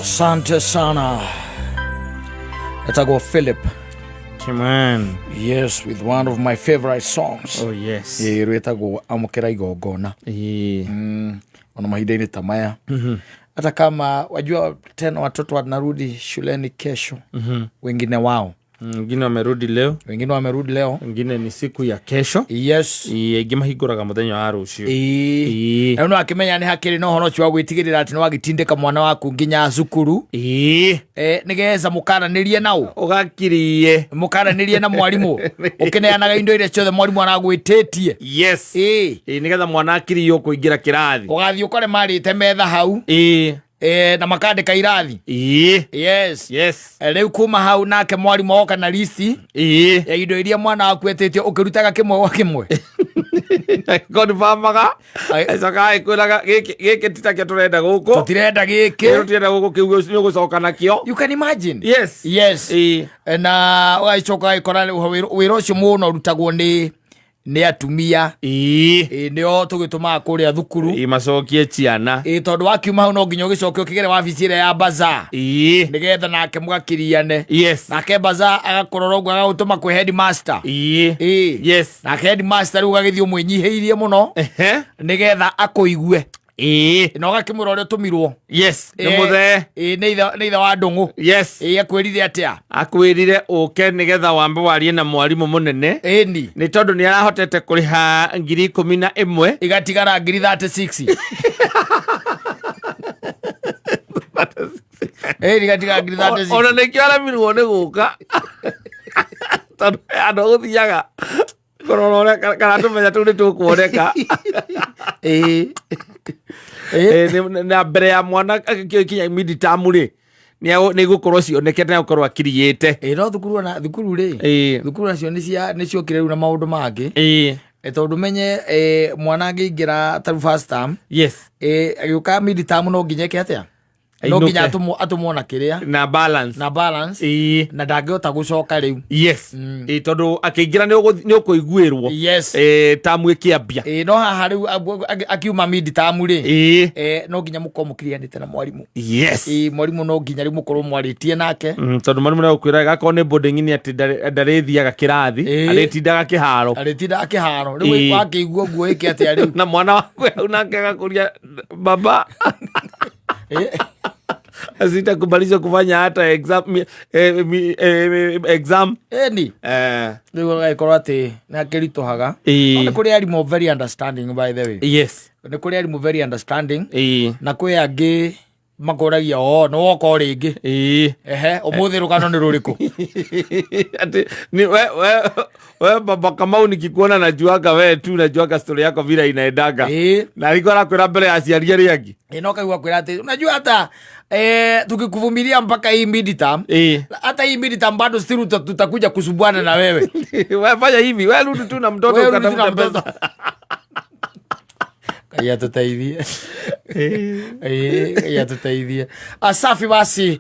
Asante sana. Etagwo Philip. Come Yes, with one of my favorite songs. Oh yes. Ĩĩ, rwĩtagwo Amũkĩra Igongona. Ĩĩ. Ona mahinda-inĩ ta maya. Hata kama wajua tena watoto wanarudi shuleni kesho. Wengine wao. Wengine wamerudi leo. Wengine wamerudi leo. Wengine ni siku ya kesho. Yes. Ĩĩ, aingĩ mahingũraga mũthenya wa rũciũ. Ĩĩ. Ĩĩ. Na rĩu nĩwakĩmenya nĩ hakĩrĩ na ũhoro ũcio wa gwĩtigĩrĩra atĩ nĩwagĩtindĩka mwana waku nginya cukuru. Ĩĩ. Nĩgetha mũkaranĩrie nao. Ũgakiriie. Mũkaranĩrie na mwarimũ. Ũkĩneanaga indo iria ciothe mwarimũ aragwĩtĩtie. Yes. Ĩĩ. Ĩĩ, nĩgetha mwana akiriio kũingĩra kĩrathi. Ũgathiĩ ũkore marĩte metha hau. Ĩĩ. Na makandĩka irathi. Ĩĩ. Yes. Yes. Rĩu kuma hau nake mwarimũ oka na listi Ĩĩ. ya indo iria mwana waku etĩtio ũkĩrutaga kĩmwe gwa kĩmwe. Konfamaga. Ai- Acoka agĩkwĩraga gĩkĩ gĩkĩ ti takĩo tũrenda gũkũ. Tũtirenda gĩkĩ. Tũtirenda gũkũ kĩu nĩ ũgũcoka nakĩo. You can imagine. Yes. Yes. Ĩĩ. Na ũgagĩcoka ũgagĩkora wĩra ũcio mũno ũrutagwo nĩ atumia. Ĩĩ. Ĩĩ, nĩo tũgĩtũmaga kũrĩa thukuru. Ĩĩ, macokie ciana. Ĩĩ, tondũ wakiuma hau no nginya ũgĩcoke ũkĩgere wabici ĩrĩa ya bazaar. Ĩĩ. Nĩgetha nake mũgakiriane. Yes. Nake bazaar agakũrora ũguo agagũtũma kwĩ headmaster. Ĩĩ. Ĩĩ. Yes. Nake headmaster rĩu ũgagĩthiĩ ũmwĩnyihĩirie mũno. Ehe. Nĩgetha akũigue. Ĩĩ. Na ũgakĩmwĩra ũrĩa ũtũmirwo. Yes. Nĩ mũthee. Ĩĩ, nĩ ithe wa ndũng'ũ. Yes. Ĩĩ, akwĩrire atĩa? Akwĩrire ũke nĩgetha wambe warie na mwarimũ mũnene. Ĩni. Nĩ tondũ nĩ arahotete kũrĩha 11,000. Igatigara 36,000. Ĩni, igatigara 36,000. Ona nĩkĩo aremirwo nĩ gũka. Tondũ andũ gũthiaga kũrora ũrĩa kana tũmenya tũu nĩ tũkuoneka. Ĩĩ. Na mbere ya mwana agĩkinya midterm rĩ, nĩ igũkorwo cionekete na gũkorwo akiriyĩte. Ĩĩ, no thukuru ona thukuru rĩ, thukuru nacio nĩ ciokire rĩu na maũndũ mangĩ. Tondũ menye mwana angĩingĩra ta rĩu first term, Yes. Agĩũka mid term no nginya eke atĩa? No Ainũke. nginya atũmwo na kĩrĩa na balance. Na balance. Na ndangĩhota gũcoka rĩu. Yes. Ĩĩ, tondũ akĩingĩra nĩ ũkũiguĩrwo. Yes. Tamu ĩkĩambia. Ĩĩ, no haha rĩu akiuma mid term rĩ, no nginya mũkorwo mũkirianĩte na mwarimũ. Yes. Ĩĩ, mwarimũ no nginya rĩu mũkorwo mwarĩtie nake. Tondũ mwarimũ nĩ agũkwĩra gakorwo nĩ boarding nĩ atĩ ndarĩthiaga kĩrathi, arĩtindaga kĩharo. Arĩtindaga kĩharo rĩu. Wakĩigua ũguo ĩke atĩa rĩu? Na mwana waku hau nake agakũria baba sitakubalisha kufanya hata exam, exam. Ĩni. Rĩu agagĩkorwo atĩ nĩ akĩritũhaga. No nĩ kũrĩ arimũ very understanding, by the way. Yes. Nĩ kũrĩ arimũ very understanding na kwĩ angĩ makũragia o nĩ woka o rĩngĩ. Ehe, ũmũthĩ rũgano nĩ rũrĩkũ? Ati ni we baba Kamau, nikikuona najuaga we tu, najuaga story yako vile inaendaga. Na alikuwa arakwĩra mbere ya aciari arĩa angĩ. Ĩ, no kaigua kwĩra atĩ unajua hata tukikuvumilia mpaka hii midterm, hata hii midterm bado still tutakuja kusumbuana na wewe. We fanya hivi, we rudi tu na mtoto. Wewe rudi tu na ukatafute mtoto. pesa. Ngai atũteithie. Ĩĩ, Ngai atũteithie. Asafi basi.